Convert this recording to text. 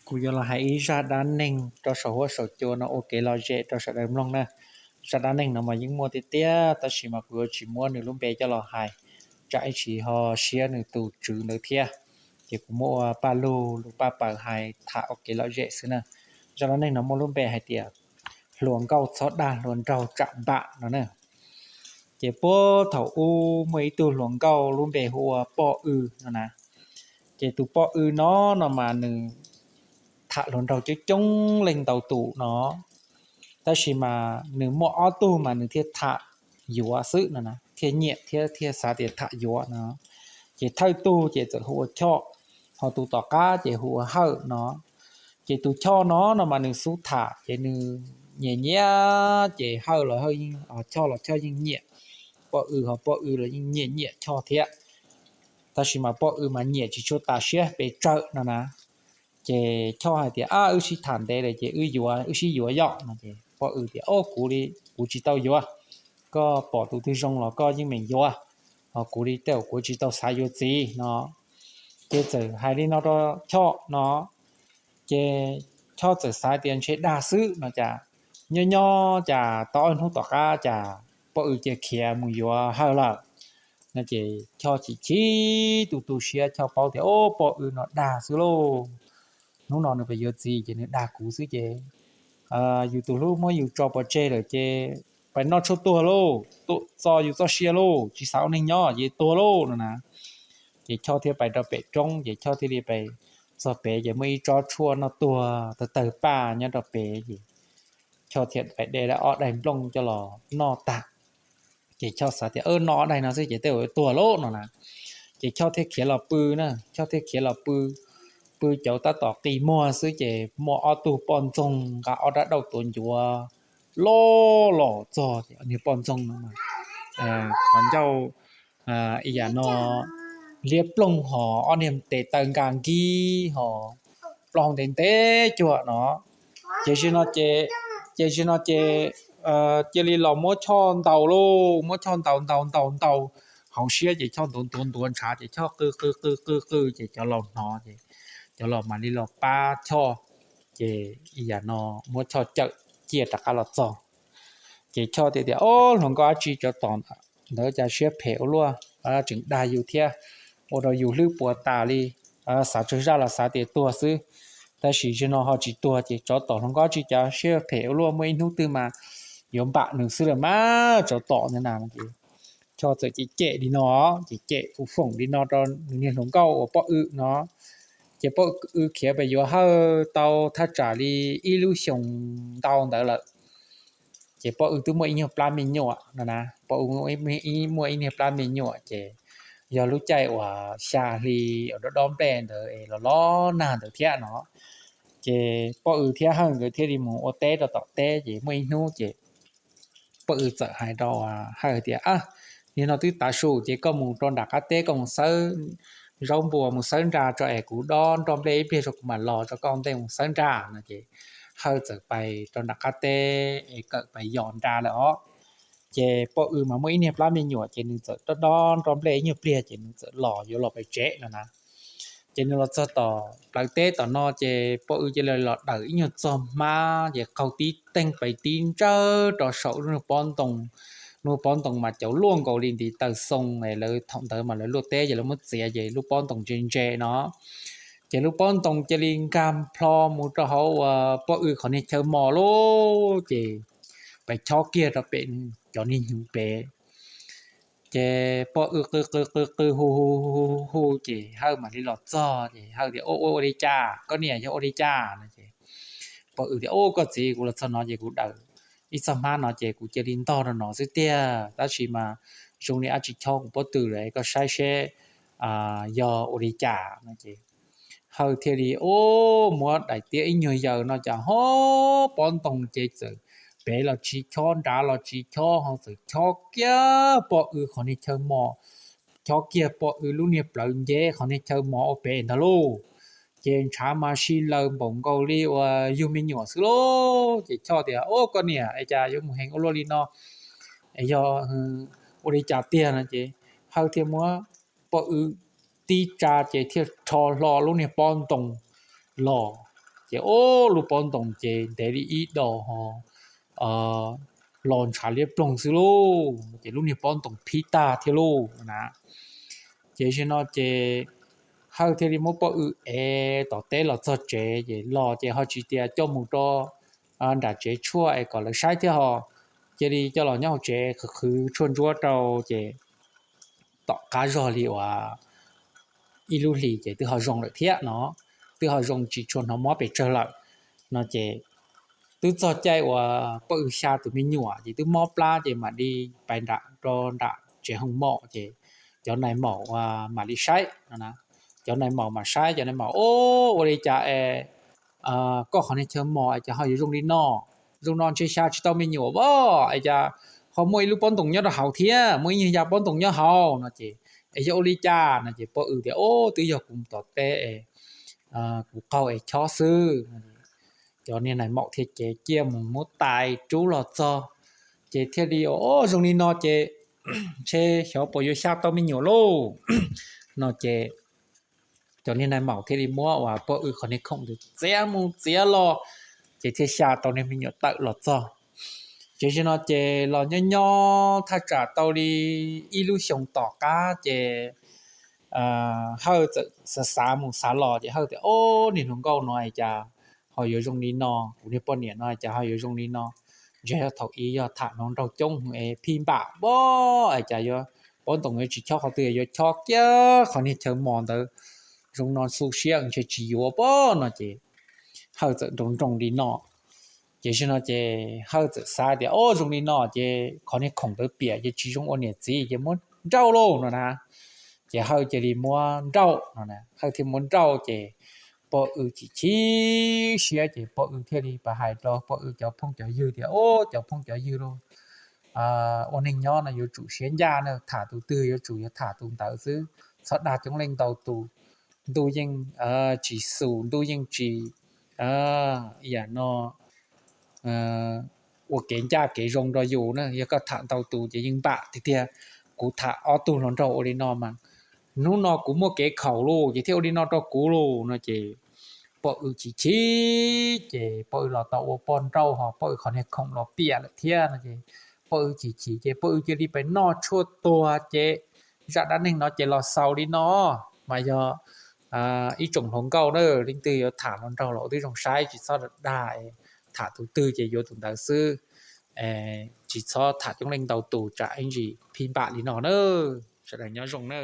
Kuv yuav los hais ib zaj dab neeg rau saum huab saum cua no ua kev lom zem rau sawv daws mloog na. Zaj dab neeg no mas yeej muaj tiag tiag, tab sis mas kuv yuav tsis muab nws lub npe coj los hais, tsam ib tsam ho siab nws tus tswv ntawd thiab. Ces kuv muab ua paj lug lus paj paws hais tham ua kev lom zem xwb na. Zaj dab neeg no muaj lub npe hais tias hluas nkauj txhob dag hluas nraug tsam npam no na. Ces puag thaum ub muaj ib tug hluas nkauj lub npe hu ua Poj Ws no na. Ces tus Poj Ws no no mas nws tham hluas nraug coob coob leej ntau tus no, tab sis mas nws muaj ob tug mas nws thiaj tham yuav xwb no na, thiaj nyiam thiab thiaj xav tias tham yuav no. Ces thawj tug ces txawm hu ua Choj, ho tus tom qab ces hu ua Hawj no. Ces tus Choj no no mas nws xub tham ces nws nyiam nyiam, ces Hawj los Hawj yeej, Choj los Choj yeej nyiam, Poj Ws ho Poj Ws los yeej nyiam nyiam Choj thiab. Tab sis mas Poj Ws mas nyiam tsis tshua tas siab pes tsawg no na. Ces Choj hais tias, Ab, wb sib tham ntev lawm ces wb yuav, wb sib yuav yom no. Ces Poj Ws tias, Au, kuv li kuv tsis tau yuav, koj pom tus twg zoo los koj yeej meem yuav, ho kuv li tej kuv tsis tau xav yuav txiv no. Ces txawm hais li no rau Choj no, ces Choj txawm xav tias ntshe dag xwb no cas, nyob nyob cas tau ob hnub tom qab cas Poj Ws cia khiav mus yuav Hawj lawm no. Ces Choj chim chim tu tu siab, Choj paub tias, Au, Poj Ws no dag xwb lauj, hnub no nws pheej yuav txiv ces nws dag kuv xwb ces yus tus hlub muab yus tso pov tseg lawm ces pais noj tshuaj tuag lauj, txo yus txoj sia lauj, tsis xav ua neeg nyob ces tuag lauj no na. Ces Choj thiaj pais rau pem roob, ces Choj thiaj li pais txog pem ces muaj ib tsob tshuaj noj tuag tawg tawg paj nyob rau pem ces Choj thiaj pais de ob daig nplooj coj los noj tag. Ces Choj xav tias, Noj ob daig no xwb ces tej zaum tuag lauj no na. Ces Choj thiaj khiav los pw na, Choj thiaj khiav los pw, pw cov tab tom qis muag xwb ces muaj ob tug poj ntxoog nqa ob rab dauj tuav ncuav loj los txog. Niag poj ntxoog no mas qhov ncauj ib yam no liab ploog ho ob niag tes taw nka nkib ho plaub hau ntev ntev cuag no. Ces zaum no ces, ces zaum no ces cia li los muab Choj ntaus lauj, muab Choj ntaus ntaus ntaus ntaus, hauv siab ces Choj ntuav ntuav ntuav ntshav ces Choj qw qw qw qw qw ces cov laus hnov ces cov laus mam li los pab Choj. Ces ib yam no muab Choj cawm ciaj rov qab los txog. Ces Choj tias, Ob, hluas nkauj dab tsi tsov tom ntawd cas siab phem ua luaj, tseem dag yus thiab, ua rau yus hlwb puas tas li. Xav tsawg zaj los xav tias tuag xwb, tab sis zaum no ho tsis tuag ces tsov tom hluas nkauj dab tsi cas siab phem ua luaj, muaj ib hnub twg mas yuav npam nws xwb lawm mas tsov tom ntawd na. Choj txawm cem cem li no, ces cem foom foom li no rau nws niag hluas nkauj uas Poj Ws no. Ces Poj Ws khiav pem yuav Hawj tau thaj tsam li ib lub xyoos ntau ntawd lawm. Ces Poj Ws twb muaj ib nyuag plab me nyuam no na, Poj Ws muaj ib nyuag plab me nyuam ces yog lub caij uas xya hli uas dob dob nplej ntawd es los los nag ntawd thiab no. Ces Poj Ws thiab Hawj nkawd thiaj li mus ua teb rau tom teb ces muaj ib hnub ces Poj Ws txawm hais rau Hawj tias, Nim no twb tav su ces koj mus rau nram qab teb koj mus xawb zaub npua mus xawb nra tso es kuv dob nroj nplej ib pliag tso kuv mam los tso, koj ua ntej mus xawb nra no. Ces Hawj txawm pais rau nram qab teb es kawm pais yos nra lawm os. Ces Poj Ws mas muaj ib niag plab me nyuam ces nws txawm dob dob nroj nplej ib nyuag pliag ces nws txawm los yuav los pem tsev no na. Ces nws los txog tom plawv teb tom no ces Poj Ws cia li los dawm ib nyuag txoj hmab ces qaug tib teeg pais tib ntsawj rau saum lub niag pob ntoo. Lub pob ntoo mas cov luaj nkaus li ntiv taw xoo, lawv thaum ntawd mas lawv luaj teb ces lawv muab txiav ces lub pob ntoo ntse ntse no. Ces lub pob ntoo cia li nkag plho mus rau hauv uas Poj Ws qhov niag chaw mos lawm ces pais chob kiag rau pem cov niag hnyuv pem. Ces Poj Ws qw qw qw qw hu hu hu hu ces Hawj mam li los txog ces Hawj tias, Ua ua ua li cas, koj niam yog ua li cas no? Ces Poj Ws tias, Ua, koj txiv, kuv los txog no ces kuv dawm ib txoj hmab no ces kuv cia li ntog rau no xwb tiag, tab sis mas zoo li dab tsi chob kuv pob tw lawm, koj saib seb yog ua li cas no. Ces Hawj thiaj li, u, muab daim tiab ib nyuag yaws no cas ho pob ntoo ces txawm pem los tsis chob nrad los tsis chob ho txawm chob kiag Poj Ws qhov niag chaw mos, chob kiag Poj Ws lub niag plawv nceb qhov niag chaw mos ua pem ntag lauj. Ces ntshav mas si laws npaum nkaus li uas yug me nyuam xwb lauj. Ces Choj tias, U, koj niam, es cas yuav mus heev ua luaj li no? Yog ua li cas tiag no? Ces Hawj thiaj muab Poj Ws tib tsa ces thiaj rho hlo lub niag pob ntoo los. ces ob lub pob ntoos ces ntev li ib daus ho los ntshav liab ploog xwb lauj. Ces lub niag pob ntoos phib tag thiab lauj na. Ces zaum no ces Hawj thiaj li muab poj W ev tom teb los txog tsev, ces los ces ho tsis tias coj mus rau nram tsev tshuaj es kom lawv saib thiab ho cia li coj los nyob hauv tsev qhwv qhwv tshuaj ntsuab rau ces tom qab zog li uas ib lub hlis ces twb ho zoo lawm thiab no, twb ho zoo tsis tshua hnov mob pes tsawg lawm no ces twb txog caij uas poj W xya tus me nyuam ces twb mob plab ces mam li pais nram rau nram tsev hoo maum ces cov nais maum mam li saib no na. Cov nais maum mam saib, cov nais maum, Ua li cas es koj qhov niag chaw mos es cas ho yuav zoo li no? Zoo no ntshe xya tsis tau me nyuam as, es cas ho muaj ib lub pob ntoos nyob rau hauv thiab, muaj ib nyuag ya pob ntoos nyob hauv no ces es yog ua li cas no ces poj W tias, Ub, twb yog kuv mus tom teb es kuv qaug es chob xwb. Cov niag nais maum thiaj cev kiag mus muab tais rub los txog ces thiaj li, Ub, zoo li no ces ntshe xyov puas yuav xya tau me nyuam lauj no ces cov niag nais maum thiaj li muab uas poj W qhov niag khoom ntawd txiav mus txiav los ces thiaj xya tau niag me nyuam tawm los txog. Ces zaum no ces los nyob nyob thaj tsam tau li ib lub xyoos tom qab ces Hawj txawm xav xav mus xav los ces Hawj tias, Ob, niag hluas nkauj no es cas ho yuav zoo li no, kuv niag poj niam no es cas ho yuav zoo li no? Ntshe yog thaum ub yog tham hluas nraug coob es phij npam pob es cas yuav pob ntoos yuav tsis chob qhov twg, yuav chob kiag qhov niag chaw mos ntawd. Zoo no xu siab ntshe tsis yuav pob no ces Hawj txawm nroo nroo li no. Ces zaum no ces Hawj txawm xav tias, Ob, zoo li no ces qhov niag khoom ntawd piam ces tsis zoo ua niam txiv ces muab nrauj lauj no na. Ces Hawj cia li muab nrauj no, Hawj thiaj muab nrauj ces poj W chim chim siab ces poj W thiaj li pab hais rau poj W cov phooj cov ywg tias, Ub, cov phooj cov ywg lauj, ua neeg nyob no yuav tsum siab ncaj na, tham tus twg yuav tsum yuav tham tus ntawd xwb, txhob dag coob leej ntau tus. Ntuj yeej tsis xus, ntuj yeej tsis yam no ua kev ncaj kev zoo rau yus na, yog koj tham ntau tus ces yeej npam tiag tiag. Kuv tham ob tug hluas nraug ua li no mas hnub no kuv muaj kev khaum lauj ces thiaj ua li no rau kuv lauj no ces poj W chim chim ces poj W los tau ua poj nrauj ho poj W qhov niag khoom los piam lawm thiab no ces poj W chim chim ces poj W cia li pais noj tshuaj tuag ces zaj dab neeg no ces los xaus li no. Mas yog ib tsoom hluas nkauj na, leej twg yuav tham hluas nraug los twb zoo saib, tsis txhob dag, tham tus twg ces yuav tus ntawd xwb, tsis txhob tham coob leej ntau tus tsam ib ntsis phij npam li no na. Sawv daws nyob zoo na.